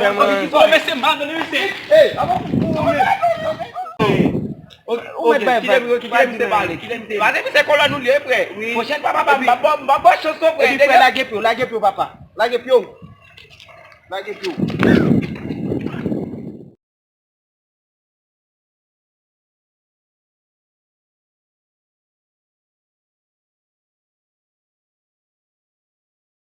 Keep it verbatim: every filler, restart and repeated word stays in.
Ou mesye mal, mesye. Ou mèt bay vibe, vibe, vibe. Pase misye kolòn ou li ye, frè. Pwochèn fwa, papa, m ap ba, m ap ba w chans non, frè. Epi, frè, lage pye w, lage pye w, papa. Lage pye w. Lage pye w.